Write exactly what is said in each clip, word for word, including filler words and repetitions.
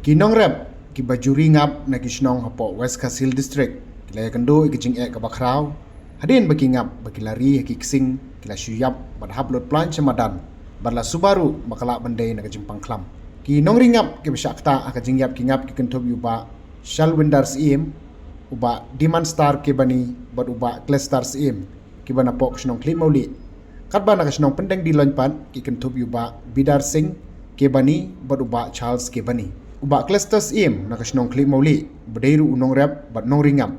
Ki nongrep kiba ju ri ngap na ki shnong hapoh West Khasi Hills District ki la ïakynduh ïa ka jingeh kaba khraw hadien ba ki ngap ba ki la ri ha ki ksing ki la shu ïap bad hap lut plain sha madan bad la suba ruh ba ka lah ban dei na ka jingpang khlam. Ki nongri ngap kiba shah ktah ha ka jingïap ki ngap ki kynthup ïa u Bah Shalwinder Syiem, u Bah Dimanstar Kebani bad u Bah Klestar Syiem kiba napoh ka shnong Khliehmawlieh. Katba na ka shnong Pyndenglong pat ki kynthup ïa u Bah Bidar Singh Kebani bad u Bah Charles Kebani. U Bah Klestar Syiem na ka shnong Khliehmawlieh ba dei ruh u nongrep bad nongri ngap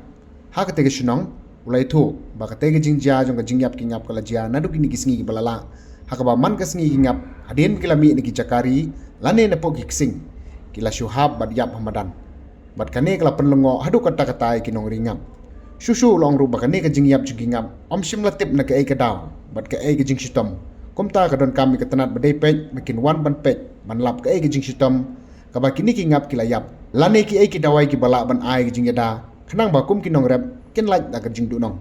ha katei ka shnong u la ïathuh ba katei ka jingjia jong ka jingïap ki ngap ka la jia naduh kine ki sngi kiba la lah, ha kaba man ka sngi ki ngap hadien ba ki la mih na ki jaka ri lane napoh ki ksing ki la shu hap bad ïap ha madan. Bad kane ka la pynlyngngoh haduh katta katta ïa ki nongri ngap. Shuh shuh u la ong ruh ba kane ka jingïap jong ki ngap ym shym la tip na kaei ka daw bad kaei ka jingshitom. Kumta ka donkam ïa ka tnat ba dei peit ba kin wan ban peit ban lap kaei ka jingshitom kaba kine ki ngap ki la ïap lane kiei ki dawai kiba lah ban ai ka jingïada khnang ba kum ki nongrep kin lait da ka jingduhnong.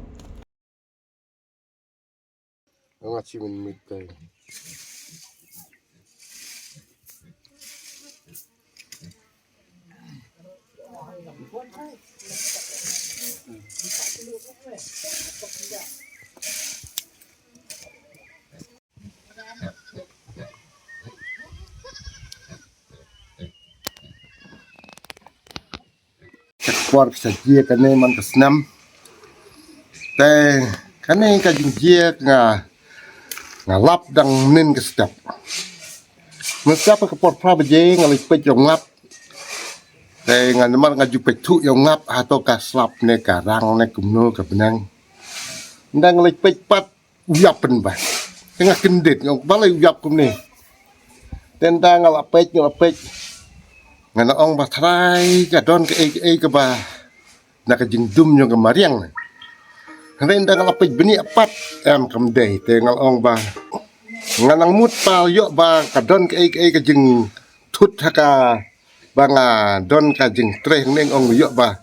Nga chi min mit tai. Ka por ka sa jia kane man ka snem. Te kane ka jingjia nga, nga lap dang nin ka step. Mynstep ka por phra baje nga leit peit ïa u ngap. Te nga namar nga ju peit thuh ïa u ngap hato ka slap ne ka rang ne kumno ka bneng. Ynda nga leit peit pat u ïap pynban. Te nga kyndit nga ong balei u ïap kumne. Te ynda nga la peit nga la peit nga na ong ba trai ka don kaei kaei kaba na ka jingdum jong ka mariang. Hynrei ynda nga la peit bniah pat em kam dei te nga la ong ba nga nang mut ba ïoh ba ka don kaei kaei ka jingthut ha ka ba nga don ka jingtrei hangne ong ïoh ba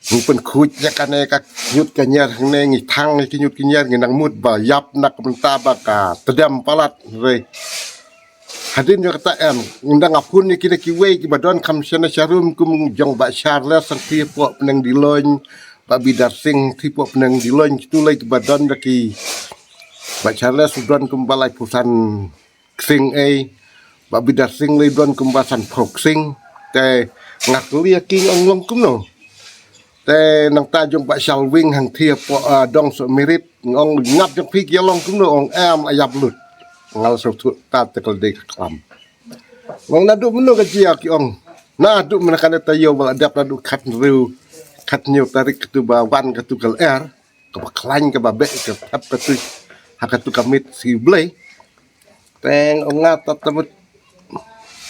ngi pynkhuid ïa kane ka ñiut ka ñier hangne ngi thang ïa ki ñiut ki ñier ngi nang mut ba ïap na ka bynta ba ka tdem palat re. Hadien jong kata em ynda nga phone ïa kine kiwei kiba don kham shane sharum kum jong Bah Charles Sangti hapoh Pneng Diloin, Bah Bidar Singh Sangti hapoh Pneng Diloin, kitu lei kiba don da ki Bah Charles u don kum ba laiphew san ksing ei, Bah Bidar Singh lei don kum ba sanphew ksing. Te nga kylli ïa ki nga ong long kumno. Te nangta jong Bah Shalwing Hangthie hapoh, ah, Dong Sohmirit nga ong ngap jong phi ki ïa long kumno ong em ïap lut. Nga la sngewthuh ta te ka la dei ka khlam. Nga ong naduh mynno ka jia ki ong. Naduh mynno kane taïew ba la dep naduh khathynriew khathynñiew tarik katu ba wan katu ka lyer. Kaba khlaiñ kaba beh ka thep katu ha katu ka miet sngi Blei. Te nga ong nga ta ta mut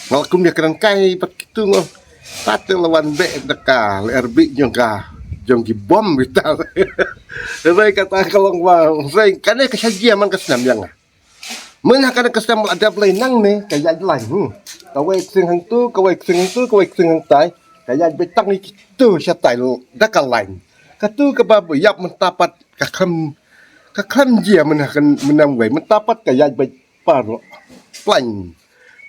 nga la kum ïa kren kai bad kitu nga ong ta te la wan beh da ka lyer bih jong ka jong ki bom bita. Hynrei kata ka long ba hynrei kane ka sa jia man ka snem ïa nga. Myn ha kane ka snem la dep lei nangne ka ïaid lain. Hmm. Kawei ksing hangtu, kawei ksing hangtu, kawei ksing hangtai. Ka ïaid beit tang ïa kitu shatai da ka lain. Katu kaba ïap mynta pat ka khlem ka khlem jia myn ha kan mynam wei mynta pat ka ïaid beit paralok. Plain.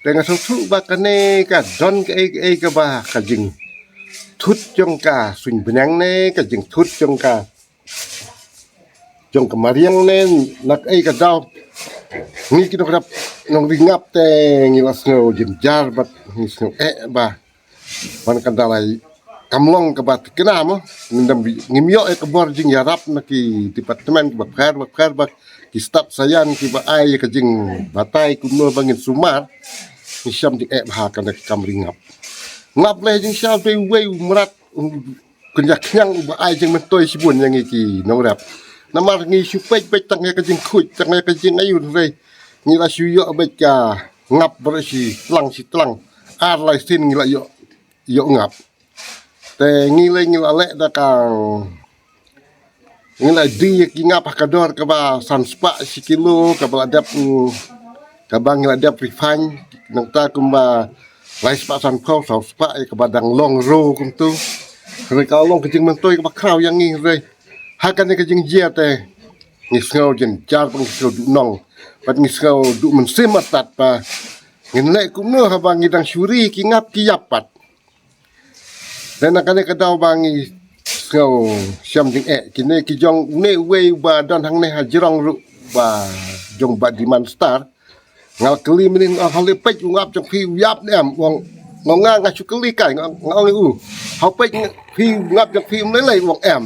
Te nga sngewthuh ba kane ka don kaei kaei kaba ka jingthut jong ka suiñ bneng ne ka jingthut jong ka jong ka mariang ne na kaei ka daw. Ngi ki nongrep nongri ngap te ngi la sngew jynjar bad ngi sngew eh ba ban ka dalai kam long kaba thikna mo. Ngim ïoh ïa ka bor jingïarap na ki department kiba pher ba pher ba ki stad sayan kiba ai ïa ka jingbatai kumno ba ngin sumar. Ngi shem jingeh bha kane ka kam ri ngap. Ngap leh jingshisha dei uwei u mrad u kynja khñiang uba ai jingmyntoi shibun ïa ngi ki nongrep. Namar ngi shu peit beit tang ïa ka jingkhuid tang ïa ka jingayu hynrei ngi la shu ïoh beit ka ngap baroh shi tlang shi tlang. Ar lai sien ngi la ïoh ïoh ngap. Te ngi lei ngi la leh da ka ngi la die ïa ki ngap ha ka dor kaba san spah shi kilo kaba la dep kaba ngi la dep refine nangta kumba lai spah sanphew saw spah ïa kaba dang long raw kumtu. Hynrei ka long ka jingmyntoi kaba khraw ïa ngi hynrei ha kane ka jingjia te ngi sngew jynjar ba ngi sngew duhnong bad ngi sngew duh mynsiem artat ba ngin leh kumno haba ngi dang shu ri ki ngap ki ïap pat. Te na kane ka daw ba ngi sngew shem jingeh, kine ki jong une uwei ba don hangne ha jrong ruh ba jong Bah Diman Star. Nga la kylli mynnin, nga ong, "Hali peit u ngap jong phi u ïap ne em?" U ong, nga, nga shu kylli kai, nga, nga ong ïa u, "Hau peit phi u ngap jong phi um lei lei?" U ong, "Em."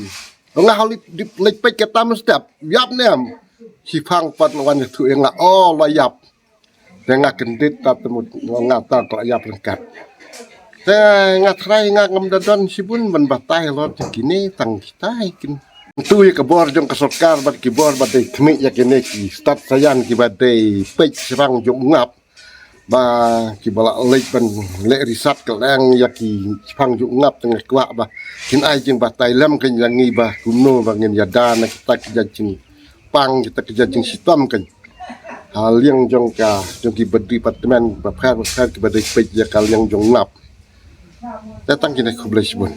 U ong, "Nga hali dip leit peit kata mynstep, u ïap ne em?" Shiphang pat la wan ïathuh ïa nga, "Oh, la ïap." Te nga kyndit ta te mut, nga ta ka la ïap ryngkat. Te nga trai nga ngam da don shibun ban batai halor jong kine, tang kitai kin. Ntu ïa ka bor jong ka sorkar bad ki bor ba dei khmih ïa kine ki stad sayan kiba dei peit shipang jong u ngap, ba kiba la leit ban leh research kyrpang ïa ki shipang jong u ngap, te nga kwah ba kin ai jingbatai lem kein ïa ngi ba kumno ba ngin ïada na kita ki jait jingpang, kita ki jait jingshitom kein ha liang jong ka, jong kiba dei department bapher bapher kiba dei peit ïa ka liang jong u ngap. Te tang kine, khublei shibun.